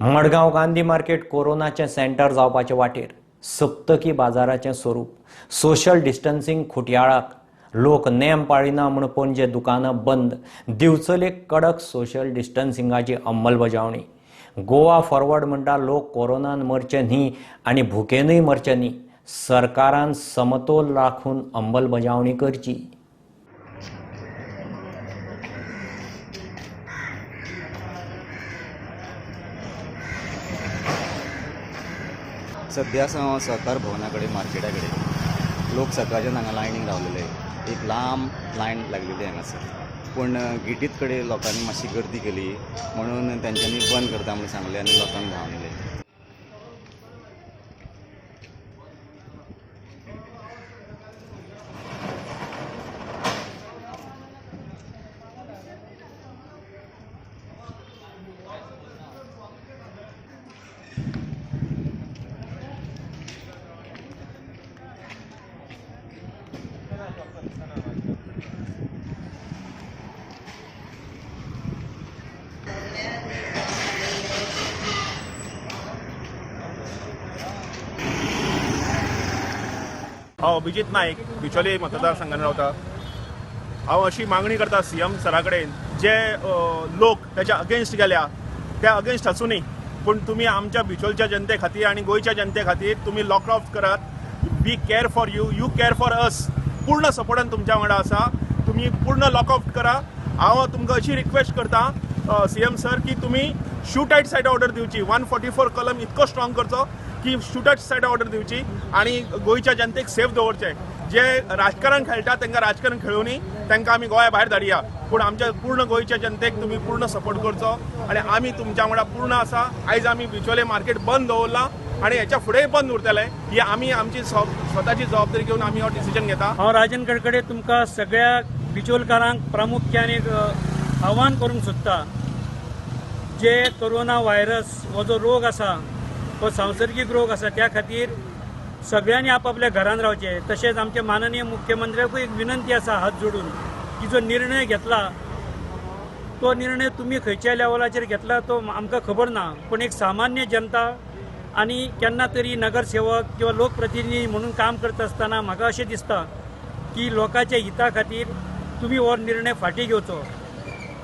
Madgaon Gandhi market कोरोनाचें centre जावपाचे वाटेर. सप्तकी बाजाराचें स्वरूप, सोशल डिस्टन्सिंग खुटयाळाक, लोक नेम पाळिना म्हूण पणजे दुकानां बंद. दिवचले कडक सोशल डिस्टन्सिंगाची अंमलबजावणी. गोवा फॉरवर्ड म्हणटा लोक कोरोनान मरचे न्ही आनी भुकेनूय मरचे न्ही. सरकारान समतोल राखून अंमलबजावणी करची. सध्या आसा हांव सहकार भवना कडेन, मार्केटा कडेन. लोक सकाळच्यान हांगा लायनीक रावलेले, एक लांब लायन लागलेली हांगासर. पूण गेटीत कडेन लोकांनी मातशी गर्दी केली म्हणून तेंच्यांनी बंद करता म्हणून सांगलें आनी लोकांक धांवले. हांव अभिजीत नायक, बिचोले मतदारसंघान रावता. हांव अशी मागणी करता सी एम सरा कडेन, जे लोक त्याच्या अगेन्स्ट गेल्या त्या अगेन्स्ट आसूनय पूण तुमी आमच्या बिचोलच्या जनते खातीर आनी गोंयच्या जनते खातीर तुमी लॉक ऑफ करात. We care for you, you care for us. पूर्ण सपोर्टान तुमच्या वांगडा आसा. तुमी पूर्ण लॉक ऑफ करा. हांव तुमकां अशी रिक्वेस्ट करता सी एम सर की तुमी शूट एट सायट ऑर्डर दिवची. 144 कलम इतको स्ट्रॉंग करचो की शूट एट सायट ऑर्डर दिवची आनी गोंयच्या जनतेक सेफ दवरचें. जे राजकारण खेळटा तांकां राजकारण खेळुनी, तांकां आमी गोंया भायर धाडया. पूण आमच्या पूर्ण गोंयच्या जनतेक तुमी पूर्ण सपोर्ट करचो आनी आमी तुमच्या वांगडा पूर्ण आसा. आयज आमी बिचोले मार्केट बंद दवरलां आनी हेच्या फुडेंय बंद उरतलें. ही आमी आमची स्वताची जबाबदारी घेवन आमी हो डिसिजन घेता. हांव राजन कडकडे तुमकां सगळ्या बिचोलकारांक प्रामुख्यान एक आव्हान करूंक सोदता. जे कोरोना व्हायरस हो जो रोग आसा तो सांसर्गीक रोग आसा, त्या खातीर सगळ्यांनी आपापल्या घरान रावचें. तशेंच आमचे माननीय मुख्यमंत्र्याकूय एक विनंती आसा हात जोडून की जो निर्णय घेतला तो निर्णय तुमी खंयच्या लेवलाचेर घेतला तो आमकां खबर ना, पूण एक सामान्य जनता आनी केन्ना तरी नगरसेवक किंवा लोकप्रतिनिधी म्हणून काम करता आसतना म्हाका अशें दिसता की लोकांच्या हिता खातीर तुमी हो निर्णय फाटीं घेवचो.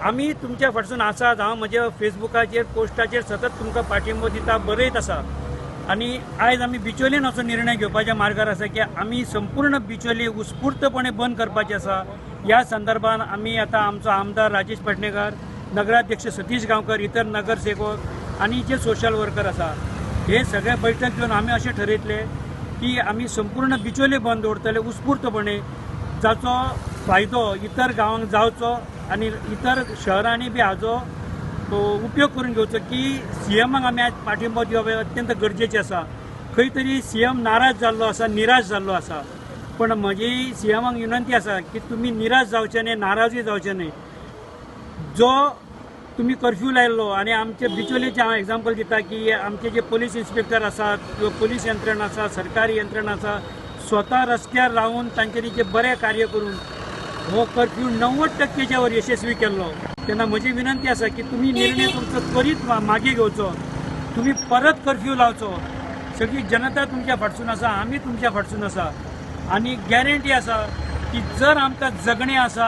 आमी तुमच्या फाटसून आसात. हांव म्हज्या फेसबुकाचेर पोस्टाचेर सतत तुमकां पाठिंबो दिता, बरयत आसा. आनी आयज आमी बिचोलीन असो निर्णय घेवपाच्या मार्गार आसा की आमी संपूर्ण बिचोली उत्स्फूर्तपणे बंद करपाची आसा. ह्या संदर्भान आमी आतां आमचो आमदार राजेश पेडणेकर, नगराध्यक्ष सतीश गांवकर, इतर नगरसेवक आनी जे सोशल वर्कर आसा हे सगळे बैठक घेवन आमी अशें ठरयतले की आमी संपूर्ण बिचोली बंद दवरतले उत्स्फूर्तपणे, जाचो फायदो इतर गांवांक जावचो आनी इतर शहरांनी बी हाजो उपयोग करून घेवचो की सी एमाक आमी आज पाठिंबो दिवप हें अत्यंत गरजेचें आसा. खंय तरी सी एम नाराज जाल्लो आसा, निराश जाल्लो आसा, पण म्हजी सी एमाक विनंती आसा की तुमी निराश जावचे न्हय, नाराजूय जावचे न्हय. जो तुमी कर्फ्यू लायल्लो आनी आमचे बिचोलेचें हांव एग्जाम्पल दिता की आमचे जे पोलीस इन्स्पेक्टर आसात किंवा पोलीस यंत्रणा आसा, सरकारी यंत्रणा आसा, स्वता रस्त्यार रावन तांच्यांनी जे बरें कार्य करून हो कर्फ्यू 90% वर यशस्वी केल्लो. तेन्ना म्हजी विनंती आसा की तुमी निर्णय तुमचो त्वरीत मागीर घेवचो, तुमी परत कर्फ्यू लावचो. सगळी जनता तुमच्या फाटसून आसा, आमी तुमच्या फाटसून आसा आनी गॅरंटी आसा की जर आमकां जगणें आसा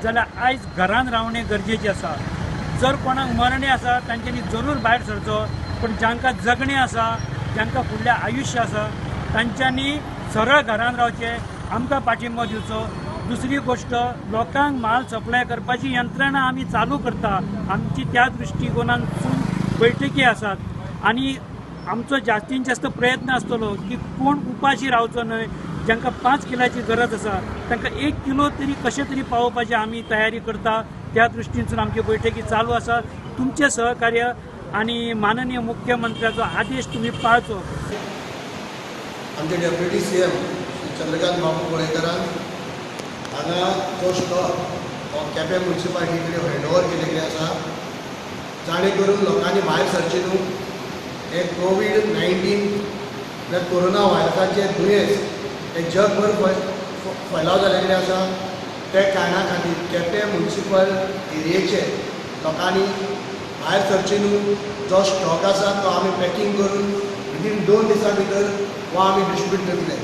जाल्यार आयज घरान रावणें गरजेचें आसा. जर कोणाक मरणें आसा तांच्यांनी जरूर भायर सरचो, पूण जांकां जगणें आसा, जांकां फुडलें आयुश्य आसा तांच्यांनी सरळ घरान रावचें, आमकां पाठिंबो दिवचो. दुसरी गोश्ट, लोकांक माल सप्लाय करपाची यंत्रणा आमी चालू करता. आमची त्या दृश्टिकोनांतसून बैठकी आसात आनी आमचो जास्तीन जास्त प्रयत्न आसतलो की कोण उपाशी रावचो न्हय. जांकां 5 किलाची गरज आसा तांकां 1 किलो तरी कशें तरी पावोवपाची आमी तयारी करता. त्या दृश्टीनसून आमची बैठकी चालू आसा. तुमचें सहकार्य आनी माननीय मुख्यमंत्र्याचो आदेश तुमी पाळचो. आमचे deputy C M Shri Chandrakant Babu गोळेकरान हांगा जो स्टॉक हो केपें मुन्सिपालिटी कडेन हँड ओवर केल्ले आसा, जाणे करून लोकांनी भायर सरचें न्हू. हें कोवीड-19 म्हळ्यार कोरोना व्हायरसाचें दुयेंस हें जगभर फैलाव जाल्ले आसा. त्या कारणा खातीर केपें मुन्सिपल एरियेचे लोकांनी भायर सरचें न्हू. जो स्टॉक आसा तो आमी पॅकींग करून विदीन 2 दिसां भितर हो आमी डिस्ट्रिब्यूट करतले.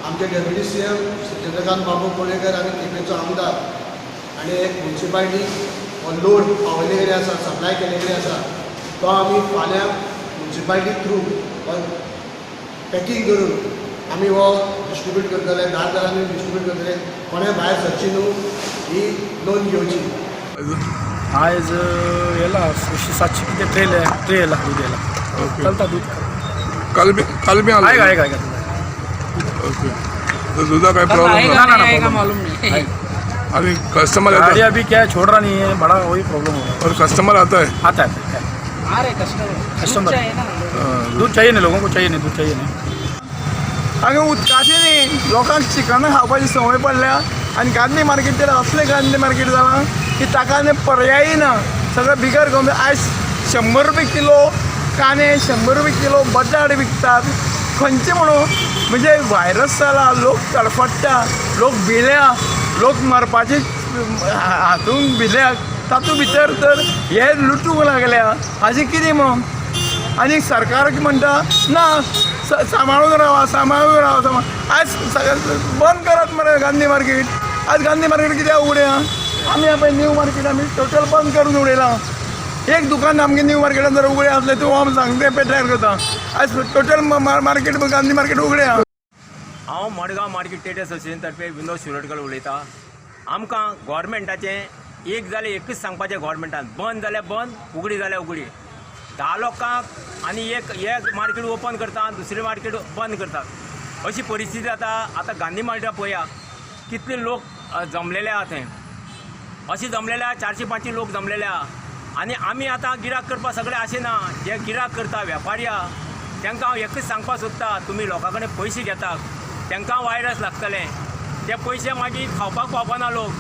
आमचे deputy CM Shri Chandrakant Babu Kolekar आनी केपेंचो आमदार आनी एक मुन्सिपालिटी हो लोड पावयल्ले कडेन आसा, सप्लाय केल्ले कडेन आसा, तो आमी फाल्यां मुन्सिपालिटी थ्रू हो पॅकींग करून आमी हो डिस्ट्रिब्यूट करतले, दार दारांनी डिस्ट्रिब्यूट करतले. कोणें भायर सरची न्हू ही नोंद घेवची. आयज येला 600-700 कितें ट्रे ट्रे येला दूध येला चलता दूध. काल बी आहे आलो. आहे आहे. ओके, तो दुधा काय प्रॉब्लेम ना ना? ना ना, मालूम नहीं. आणि कस्टमर गाड़ी आता अभी क्या है, छोड़ रहा नहीं है, बड़ा वही प्रॉब्लम हो रहा और कस्टमर आता है? है. आता है, आ रहे कस्टमर. हाँ. दूध चाहिए नहीं, लोगों को चाहिए नहीं, दूध चाहिए नहीं. हांगा उदकाचें न्ही, लोकांक चिकनां खावपाची संवय पडल्या आनी गांधी मार्केट असलें गांधी मार्केट जालां की ताका आनी पर्यायी ना. सगळें बिगर गवर्नमेंट. आयज 100 रुपया किलो कांदे, 100 रुपया किलो बटाट विकतात. खंयचे म्हणून म्हणजे व्हायरस जाला, लोक तडफडटा, लोक भिल्या, लोक मरपाचे हातून भिल्या. तातूंत भितर तर हे लुटूंक लागल्या. हाजें कितें म्हणून आनी सरकार म्हणटा ना, सांबाळून रावा, सांबाळून रावा. सांबाळ आयज सगळें बंद करात मरे गांधी मार्केट. आज गांधी मार्केट कित्याक उगडें आहा? आमी पळय न्यू मार्केट आमी टोटल बंद करून उडयलां. एक दुकान आमगे न्यू मार्केटान जर उगडें आसलें तूं आमी सांगता पेट्यार करता. आयज टोटल मार्केट गांधी मार्केट उगडें आहा. हांव मडगांव मार्केट ट्रेड असोसिएशन तर्फे विनोद शिरोडकर उलयतां. आमकां गोवोरमेंटाचें एक जाल्यार एकूच सांगपाचें, गोवोरमेंटान बंद जाल्यार बंद, उगडी जाल्यार उगडी. 10 लोकांक आनी एक एक मार्केट ओपन करता, दुसरी मार्केट बंद करता, अशी परिस्थिती जाता. आतां गांधी मार्केटाक पळया कितले लोक जमलेले आहा थंय, अशे जमलेले आहा, 400-500 लोक जमलेले आहा. आनी आमी आतां गिराक करपाक सगळे अशें ना, जे गिराक करता वेपारी आहा तांकां हांव एकूच सांगपाक सोदता, तुमी लोकां कडेन पयशे घेतात तांकां वायरस लागतलें, ते पयशे मागीर खावपाक पावपाना लोक.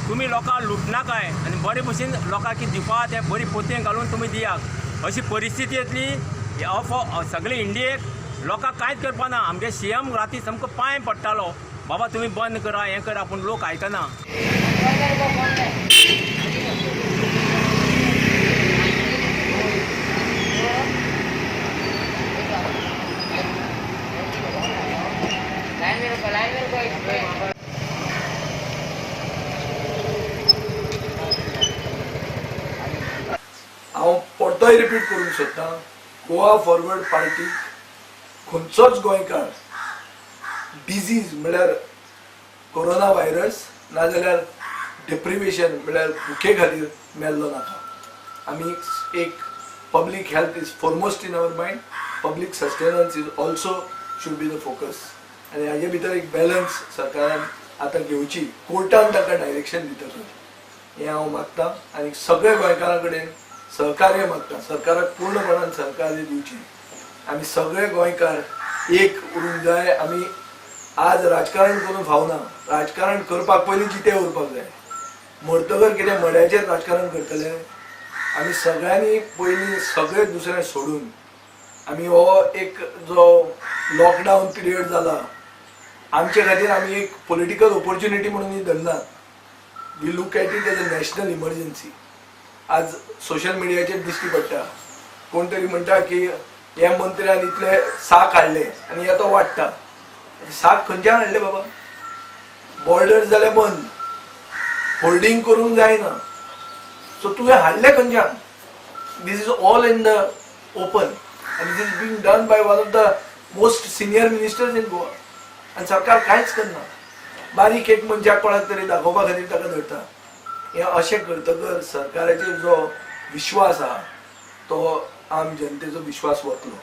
तुमी लोकांक लुटनाकाय आनी बरे भशेन लोकांक कितें दिवपा तें बरी पोतयेन घालून तुमी दियात. अशी परिस्थिती येतली ऑफ सगळे इंडियेक. लोकांक कांयच करपा ना. आमगे CM राती सामको पांय पडटालो, बाबा तुमी बंद करा, हें करा, पूण लोक आयकना. हांव परतोय रिपीट करूंक सोदतां, गोवा फॉरवर्ड पार्टी खंयचोच गोंयकार डिजीज म्हळ्यार कोरोना व्हायरस नाजाल्यार डिप्रिवेशन म्हळ्यार भुके खातीर मेल्लो नाका. आमी एक public health is foremost in our mind, public sustenance is also should be the focus. आनी हाजे भितर एक बॅलन्स सरकारान आतां घेवची, कोर्टान ताका डायरेक्शन दितकच हें हांव मागता. आनी सगळ्या गोंयकारां कडेन सहकार्य मागता, सरकाराक पूर्णपणान सहकार्य दिवचें. आमी सगळे गोंयकार एक उरूंक जाय. आमी आज राजकारण करूंक फावना. राजकारण करपाक पयलीं जिते उरपाक जाय. मरतकर कितें मड्याचेर राजकारण करतले? आमी सगळ्यांनी पयलीं सगळे दुसरें सोडून आमी हो एक जो लॉकडावन पिरियड जाला आमचे खातीर आमी एक पॉलिटिकल ऑपॉर्च्युनिटी म्हणून ही धरना. We look at it as a national emergency. आज सोशल मिडियाचेर दिश्टी पडटा, कोण तरी म्हणटा की हे मंत्र्यान इतले साक हाडले आनी हे तो वाडटा. साक खंयच्यान हाडले बाबा? बॉर्डर जाल्यार बंद, होल्डींग करूंक जायना, सो तुवें हाडले खंयच्यान? This is all in the open आनी this is being done by one of the most senior ministers in Goa. आनी सरकार कांयच करना. बारीक एक मनशाक कोणाक तरी दाखोवपा खातीर ताका धरता. हें अशें करतकर सरकाराचेर जो विश्वास आहा तो आम जनतेचो विश्वास वतलो.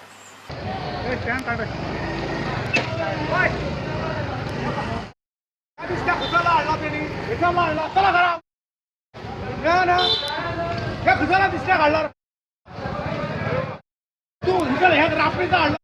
तूं